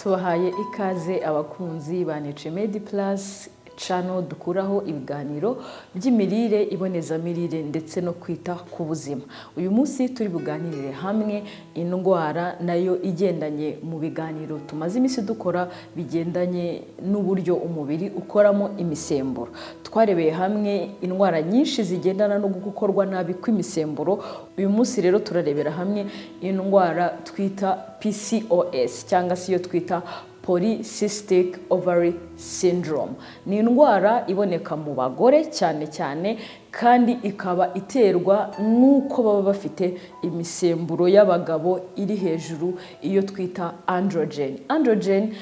Tubahaye ikaze abakunzi ba Medi Plus channel dukuraho ibiganiro by'imirire, ibonezamirire ndetse no kwita ku buzima. Uyu munsi turi buganirire hamwe indwara nayo igendanye mu biganiro tumaze iminsi dukora bigendanye n'uburyo umubiri ukoramo imisemburo. Twarebeye hamwe indwara nyinshi zigendana no gukorwa nabi kw'imisemburo. Uyu munsi rero turarebera hamwe indwara twita PCOS cyangwa se iyo twita Polycystic Ovary Syndrome. Ni indwara iboneka mu bagore cyane cyane kandi ikaba iterwa n'uko baba bafite imisemburo y'abagabo iri hejuru, iyo twita androgen. Androgen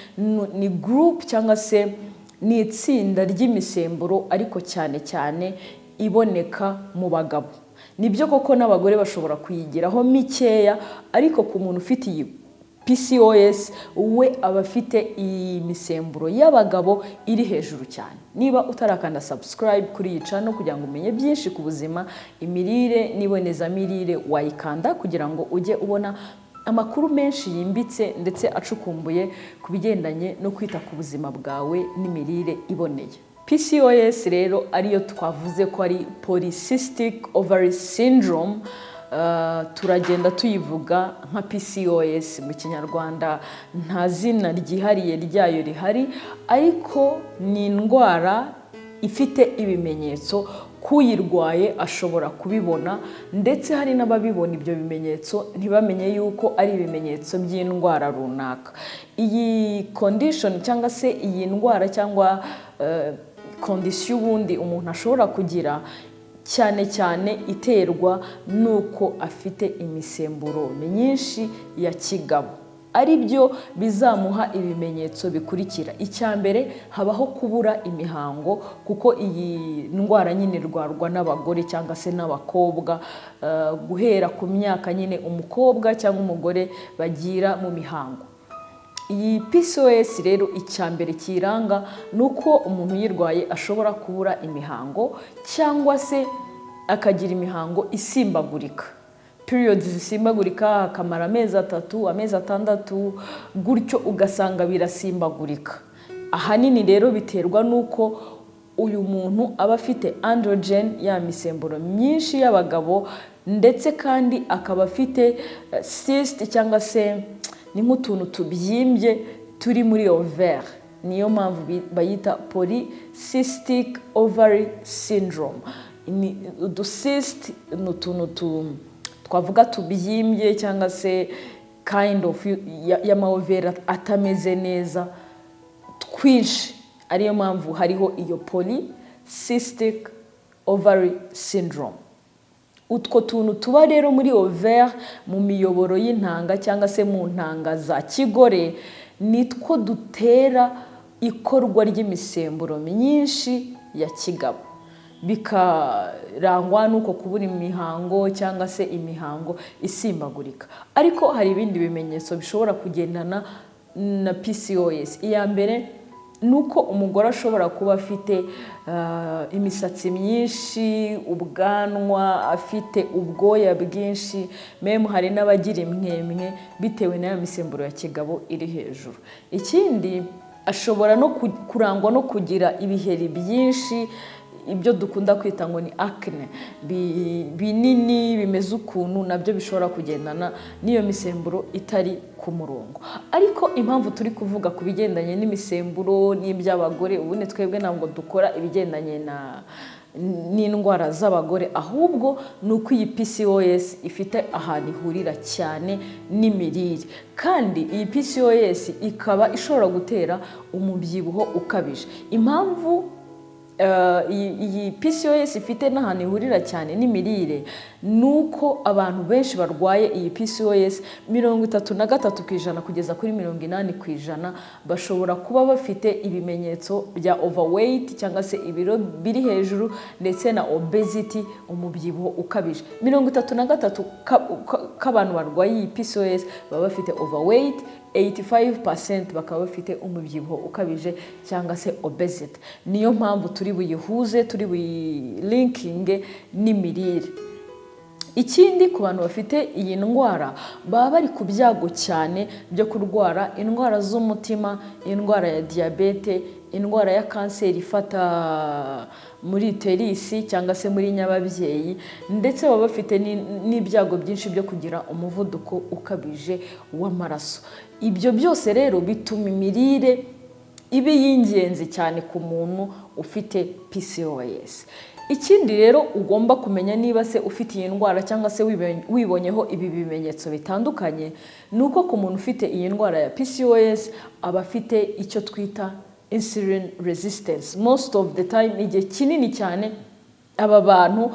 ni group cyangwa se ni itsinda ry'imisemburo, ariko cyane cyane iboneka mu bagabo. Nibyo koko n'abagore bashobora kuyigiraho mikeya, ariko ku muntu ufite iyi PCOS we aba afite iyi misemburo y'abagabo iri hejuru cyane. Niba utarakanda subscribe kuri iyi channel kugira ngo umenye byinshi ku buzima, imirire n'ibonezamirire, wayikanda kugira ngo ujye ubona amakuru menshi yimbitse ndetse acukumbuye ku bigendanye no kwita ku buzima bwawe n'imirire iboneye. PCOS rero, ariyo twavuze ko ari Polycystic Ovary Syndrome, turagenda tuyivuga nka PCOS mu Kinyarwanda, nta zina ryihariye ryayo rihari, ariko ni indwara ifite ibimenyetso k'uyirwaye ashobora kubibona, ndetse hari n'ababibona ibyo bimenyetso ntibamenye yuko ari ibimenyetso by'indwara runaka. Iyi condition cyangwa se iyi ndwara cyangwa condition ubundi umuntu ashobora kugira, cyane cyane iterwa n'uko afite imisemburo myinshi ya kigabo, ari byo bizamuha ibimenyetso bikurikira. Icya mbere, habaho kubura imihango, kuko iyi ndwara nyine irwarwa n'abagore cyangwa se n'abakobwa, guhera ku myaka nyine umukobwa cyangwa umugore bagira mu mihango. Iyi PCOS rero, icya mbere kiyiranga ni uko umuntu uyirwaye ashobora kubura imihango cyangwa se akagira imihango isimbagurika, periods zisimbagurika, akamara amezi 3, amezi 6 gutyo, ugasanga birasimbagurika. Ahanini rero biterwa n'uko uyu muntu aba afite androgen, ya misemburo myinshi y'abagabo, ndetse kandi akaba afite cyst cyangwa se ni nk'utuntu tubyimbye turi muri ovaire. Niyo mpamvu bayita Polycystic Ovary Syndrome. Ni uducyst, ni utuntu twavuga tubyimbye cyangwa se kind of y'amaovaire atameze neza twinshi, ariyo mpamvu hariho iyo Polycystic Ovary Syndrome. Utwo tuntu tuba rero muri ovaire, mu miyoboro y'intanga cyangwa se mu ntanga za kigore, nitwo dutera ikorwa ry'imisemburo myinshi ya kigabo, bikarangwa n'uko kubura imihango cyangwa se imihango isimbagurika. Ariko hari ibindi bimenyetso bishobora kugendana na PCOS. Iya mbere ni uko umugore ashobora kuba afite imisatsi myinshi, ubwanwa, afite ubwoya bwinshi, même hari n'abagira imwemwe bitewe n'ayo misemburo ya kigabo iri hejuru. Ikindi, ashobora no kurangwa no kugira ibiheri byinshi, ibyo dukunda kwita ngo ni acne, binini bimeze ukuntu, nabyo bishobora kugendana n'iyo misemburo itari ku murongo. Ariko impamvu turi kuvuga ku bigendanye n'imisemburo n'iby'abagore, ubundi twebwe ntabwo dukora ibigendanye na n'indwara z'abagore, ahubwo ni uko iyi PCOS ifite ahantu ihurira cyane n'imirire, kandi iyi PCOS ikaba ishobora gutera umubyibuho ukabije. Impamvu iyi PCOS ifite n'ahantu ihurira cyane n'imirire ni uko abantu benshi barwaye iyi PCOS, 33% kugeza kuri 80%, bashobora kuba bafite ibimenyetso bya overweight cyangwa se ibiro biri hejuru, ndetse na obesity, umubyibuho ukabije. 33 k'abantu barwaye iyi PCOS baba bafite overweight, 85% bakaba bafite umubyibuho ukabije cyangwa se obesity. Niyo mpamvu turi buyihuze, turi buyilinkinge n'imirire. Ikindi, ku bantu bafite iyi ndwara, baba bari ku byago cyane byo kurwara indwara z'umutima, indwara ya diyabete, indwara ya kanseri ifata muri utérus cyangwa se muri nyababyeyi, ndetse baba bafite n'ibyago byinshi byo kugira umuvuduko ukabije w'amaraso. Ibyo byose rero bituma imirire iba iy'ingenzi cyane ku muntu ufite PCOS. Ikindi rero ugomba kumenya niba se ufite iyi ndwara cyangwa se wibonyeho ibi bimenyetso bitandukanye, ni uko ku muntu ufite iyi ndwara ya PCOS aba afite icyo twita insulin resistance most of the time. Igihe kinini cyane aba bantu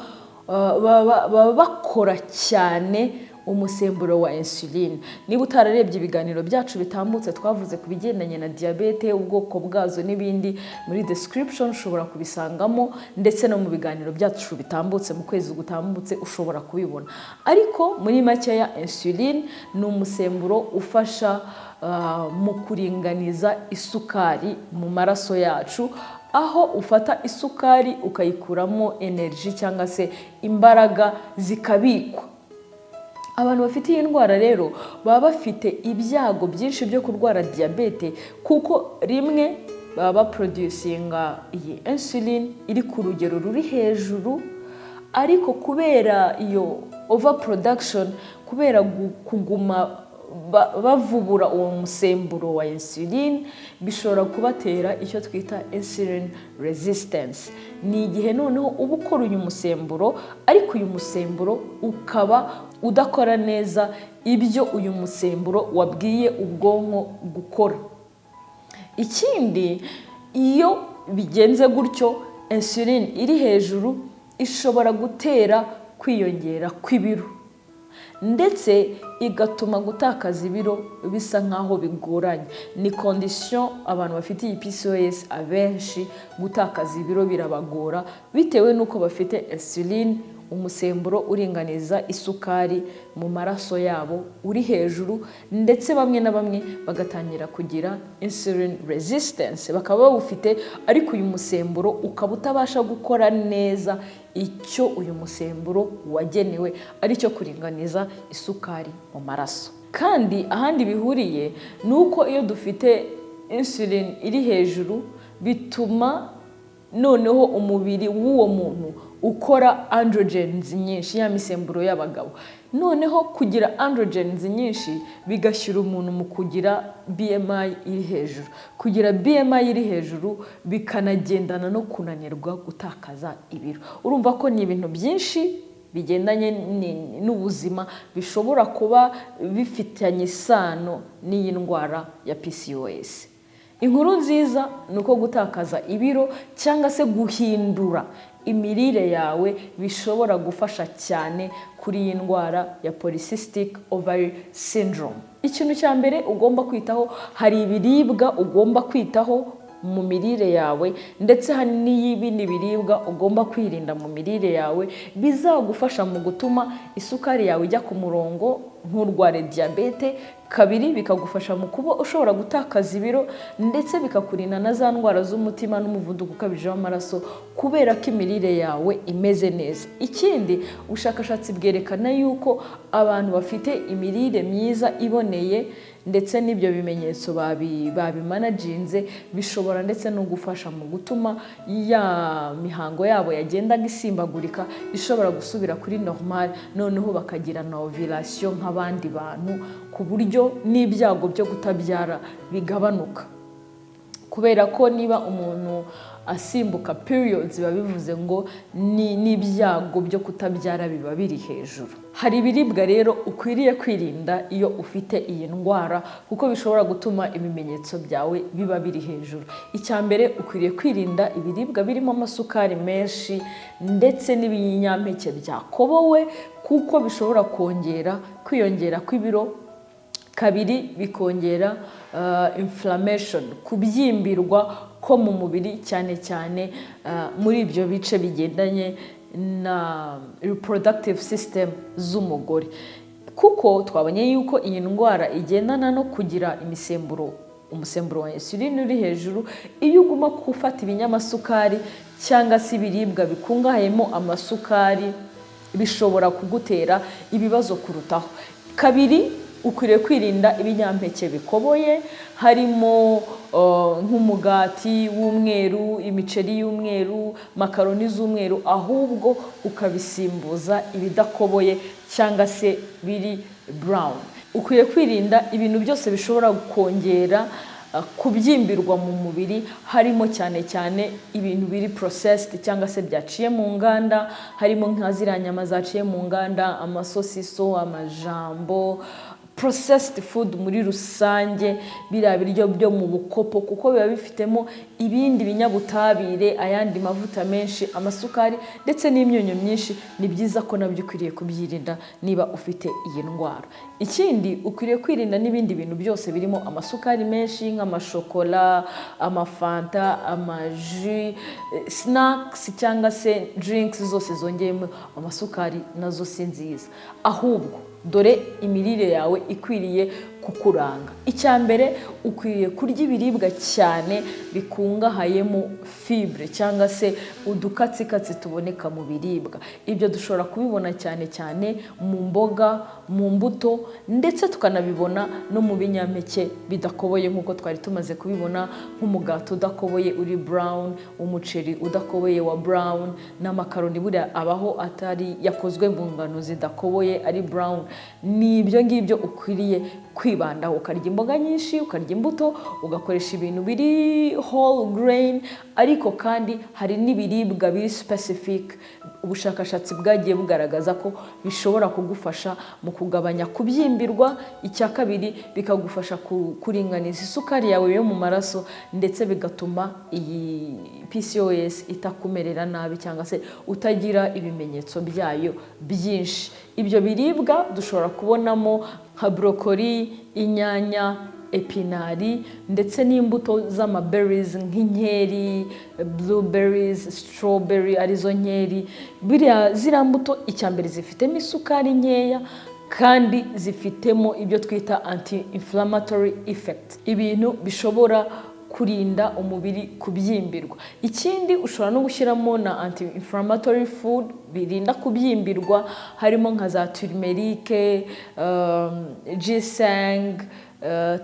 baba bakora cyane umusemburo wa insuline. Niba utararebye ibiganiro byacu bitambutse, twavuze ku bigendanye na diyabete, ubwoko bwazo n'ibindi, muri description ushobora kubisangamo, ndetse no mu biganiro byacu bitambutse mu kwezi gutambutse ushobora kubibona. Ariko muri makeya, insuline ni umusemburo ufasha mu kuringaniza isukari mu maraso yacu, aho ufata isukari ukayikuramo energy cyangwa se imbaraga zikabikwa. Abantu bafite iyi ndwara rero baba bafite ibyago byinshi byo kurwara diyabete, kuko rimwe baba baproducinga iyi insuline iri ku rugero ruri hejuru, ariko kubera iyo overproduction, kubera kuguma bavubura uwo musemburo wa insuline, bishobora kubatera icyo twita insulin resistance. Ni igihe noneho uba ukora uyu musemburo, ariko uyu musemburo ukaba udakora neza ibyo uyu musemburo wabwiye ubwonko gukora. Ikindi, iyo bigenze gutyo, insuline iri hejuru ishobora gutera kwiyongera kw'ibiro, ndetse igatuma gutakaza ibiro bisa nk'aho bigoranye. Ni condition abantu bafite iyi PCOS abenshi gutakaza ibiro birabagora, bitewe n'uko bafite insuline, umusemburo uringaniza isukari mu maraso yabo, uri hejuru, ndetse bamwe na bamwe bagatangira kugira insulin resistance, bakaba bawufite ariko uyu musemburo ukaba utabasha gukora neza icyo uyu musemburo wagenewe, aricyo kuringaniza isukari mu maraso. Kandi ahandi bihuriye ni uko iyo dufite insulin iri hejuru, bituma noneho umubiri w'uwo muntu ukora androgens nyinshi, ya misemburo y'abagabo. Noneho kugira androgens nyinshi bigashyira umuntu mu kugira BMI iri hejuru. Kugira BMI iri hejuru bikanagendana no kunanirwa gutakaza ibiro. Urumva ko ni ibintu byinshi bigendanye n'ubuzima bishobora kuba bifitanye isano n'iyi ndwara ya PCOS. Inkuru nziza ni uko gutakaza ibiro cyangwa se guhindura imirire yawe bishobora gufasha cyane kuri iyi ndwara ya polycystic ovary syndrome. Ikintu cya mbere ugomba kwitaho, hari ibiribwa ugomba kwitaho mu mirire yawe, ndetse hari n'ibindi biribwa ugomba kwirinda mu mirire yawe, bizagufasha mu gutuma isukari yawe ijya ku murongo, nturware diyabete. Kabiri, bikagufasha mu kuba ushobora gutakaza ibiro, ndetse bikakurinda na za ndwara z'umutima n'umuvuduko ukabije w'amaraso, kubera ko imirire yawe imeze neza. Ikindi, ubushakashatsi bwerekana yuko abantu bafite imirire myiza iboneye, ndetse n'ibyo bimenyetso babimanaginze, bishobora ndetse no gufasha mu gutuma ya mihango yabo yagendaga isimbagurika ishobora gusubira kuri normal, noneho bakagira na ovulation nk'abandi bantu, ku buryo n'ibyago byo kutabyara bigabanuka, kubera ko niba umuntu asimbuka periods, biba bivuze ngo ni n'ibyago byo kutabyara biba biri hejuru. Hari ibiribwa rero ukwiriye kwirinda iyo ufite iyi ndwara, kuko bishobora gutuma ibimenyetso byawe biba biri hejuru. Icya mbere, ukwiriye kwirinda ibiribwa birimo amasukari menshi ndetse n'ibinyampeke byakobowe, kuko bishobora kongera kwiyongera kw'ibiro. Kabiri, bikongera inflammation, kubyimbirwa ko mu mubiri, cyane cyane muri ibyo bice bigendanye na reproductive system z'umugore, kuko twabonye yuko iyi ndwara igendana no kugira imisemburo, umusemburo wa insuline uri hejuru. Iyo uguma gufata ibinyamasukari cyangwa se ibiribwa bikungahayemo amasukari. Bishobora kugutera ibibazo kurutaho. Kabiri, ukwiriye kwirinda ibinyampeke bikoboye, harimo nk'umugati w'umweru, imiceri y'umweru, makaroni z'umweru, ahubwo ukabisimbuza ibidakoboye cyangwa se biri brown. Ukwiye kwirinda ibintu byose bishobora kongera kubyimbirwa mu mubiri, harimo cyane cyane ibintu biri processed cyangwa se byaciye mu nganda, harimo nka ziriya nyama zaciye mu nganda, amasosiso, amajambo, processed food muri rusange, biriya biryo byo mu bukopo, kuko biba bifitemo ibindi binyabutabire, ayandi mavuta menshi, amasukari ndetse n'imyunyu myinshi. Ni byiza ko nabyo ukwiriye kubyirinda niba ufite iyi ndwara. Ikindi, ukwiriye kwirinda n'ibindi bintu byose birimo amasukari menshi, nk'amashokora, amafanta, amaji, snacks cyangwa se drinks zose zongeyemo amasukari, nazo si nziza. Ahubwo dore imirire yawe ikwiriye kukuranga. Icya mbere, ukwiriye kurya ibiribwa cyane bikungahayemo fibre cyangwa se udukatsikatsi tuboneka mu biribwa. Ibyo dushobora kubibona cyane cyane mu mboga, mu mbuto, ndetse tukanabibona no mu binyampeke bidakoboye, nk'uko twari tumaze kubibona, nk'umugati udakoboye uri brown, umuceri udakoboye wa brown, n'amakaroni buriya abaho atari yakozwe mu ngano zidakoboye ari brown. Ni ibyo ngibyo ukwiriye kwibandaho: ukarya imboga nyinshi, ukarya imbuto, ugakoresha ibintu biri whole grain. Ariko kandi hari n'ibiribwa biri specific ubushakashatsi bwagiye bugaragaza ko bishobora kugufasha mu kugabanya kubyimbirwa. Icya kabiri, bikagufasha kuringaniza isukari yawe yo mu maraso, ndetse bigatuma iyi PCOS itakumerera nabi cyangwa se utagira ibimenyetso byayo byinshi. Ibyo biribwa dushobora kubonamo nka broccoli, inyanya, epinari, ndetse n'imbuto z'amaberries nk'inkeri, blueberries, strawberry, arizo nkeri. Biriya ziriya mbuto, icya mbere, zifitemo isukari nkeya kandi zifitemo ibyo twita anti inflammatory effect, ibintu bishobora kurinda umubiri kubyimbirwa. Ikindi, ushobora no gushyiramo na anti inflammatory food birinda kubyimbirwa, harimo nka za turmeric, ginseng,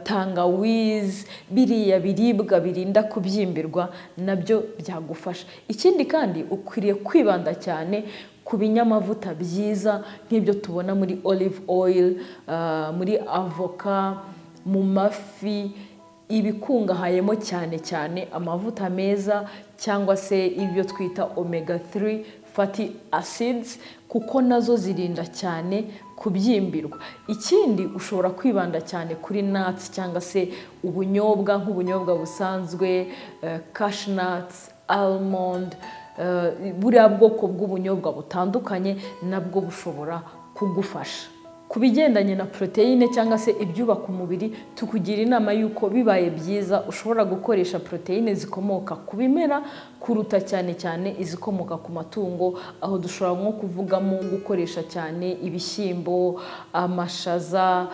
tangawizi. Biriya biribwa birinda kubyimbirwa nabyo byagufasha. Ikindi kandi, ukwiriye kwibanda cyane ku binyamavuta byiza, nk'ibyo tubona muri olive oil, muri avoka, mu mafi, ibikungahayemo cyane cyane amavuta meza cyangwa se ibyo twita omega 3 fatty acids, kuko nazo zirinda cyane kubyimbirwa. Ikindi, ushobora kwibanda cyane kuri nuts cyangwa se ubunyobwa, nk'ubunyobwa busanzwe, cashew nuts, almond, buriya bwoko bw'ubunyobwa butandukanye nabwo bushobora kugufasha. Ku bigendanye na poroteyine cyangwa se ibyubaka umubiri, tukugira inama y'uko bibaye byiza ushobora gukoresha poroteyine zikomoka ku bimera kuruta cyane cyane izikomoka ku matungo, aho dushobora nko kuvugamo gukoresha cyane ibishyimbo, amashaza,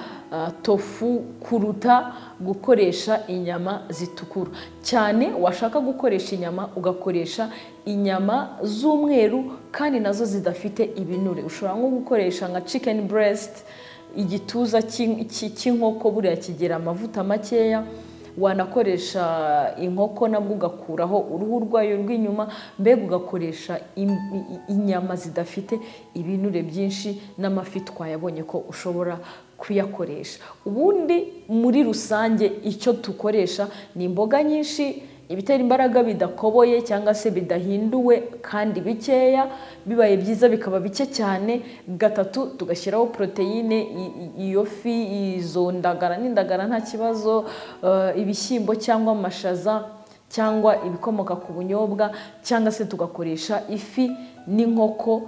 tofu, kuruta gukoresha inyama zitukura cyane. Washaka gukoresha inyama, ugakoresha inyama z'umweru kandi nazo zidafite ibinure. Ushobora nko gukoresha nka chicken breast, igituza cy'inkoko, buriya kigira amavuta makeya. Wanakoresha inkoko nabwo ugakuraho uruhu rwayo rw'inyuma, mbega ugakoresha inyama zidafite ibinure byinshi. N'amafi twayabonye ko ushobora kuyakoresha. Ubundi muri rusange icyo dukoresha ni imboga nyinshi, ibitera imbaraga bidakoboye cyangwa se bidahinduwe kandi bikeya, bibaye byiza bikaba bike cyane. Gatatu, tugashyiraho poroteyine, iyo fi, izo ndagara n'indagara nta kibazo, ibishyimbo cyangwa amashaza cyangwa ibikomoka ku bunyobwa, cyangwa se tugakoresha ifi n'inkoko,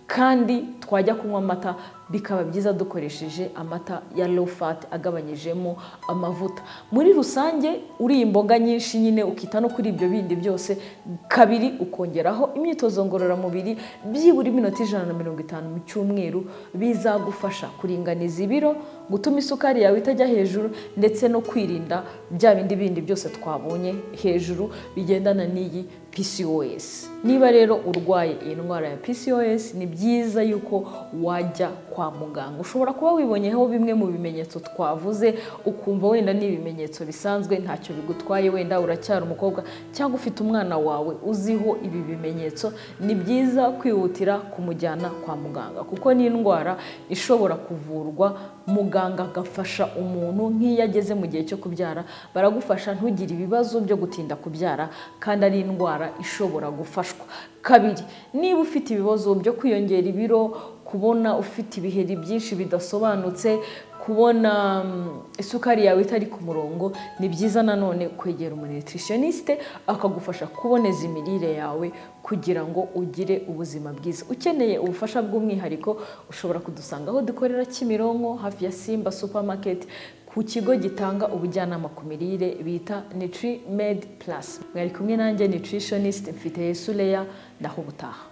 kandi twajya kunywa amata dukoresha amata y'umweru. Bikaba byiza dukoresheje amata ya low fat, agabanyijemo amavuta. Muri rusange, uriye imboga nyinshi nyine, ukita no kuri ibyo bindi byose. Kabiri, ukongeraho imyitozo ngororamubiri byibura iminota 150 mu cyumweru, bizagufasha kuringaniza ibiro, gutuma isukari yawe itajya hejuru, ndetse no kwirinda bya bindi bindi byose twabonye hejuru bigendana n'iyi PCOS. Niba rero urwaye iyi ndwara ya PCOS, ni byiza yuko wajya kwa muganga. Ushobora kuba wibonyeho bimwe mu bimenyetso twavuze, ukumva wenda ni ibimenyetso bisanzwe, ntacyo bigutwaye, wenda uracyari umukobwa cyangwa ufite umwana wawe uziho ibi bimenyetso. Ni byiza kwihutira kumujyana kwa muganga, kuko ni indwara ishobora kuvurwa, muganga agafasha umuntu. Nk'iyo ageze mu gihe cyo kubyara, baragufasha ntugire ibibazo byo gutinda kubyara, kandi ari indwara ishobora gufashwa. Kabiri, niba ufite ibibazo byo kwiyongera ibiro, kubona ufite ibiheri byinshi bidasobanutse, kubona isukari yawe itari ku murongo, ni byiza nanone kwegera umunutritionniste akagufasha kuboneza imirire yawe kugira ngo ugire ubuzima bwiza. Ukeneye ubufasha bw'umwihariko, ushobora kudusanga aho dukorera Kimironko, hafi ya Simba Supermarket, ku kigo gitanga ubujyanama ku mirire bita Nutri Med Plus. Mwari kumwe nanjye, nutritionist Mfite Leya. Naho ubutaha.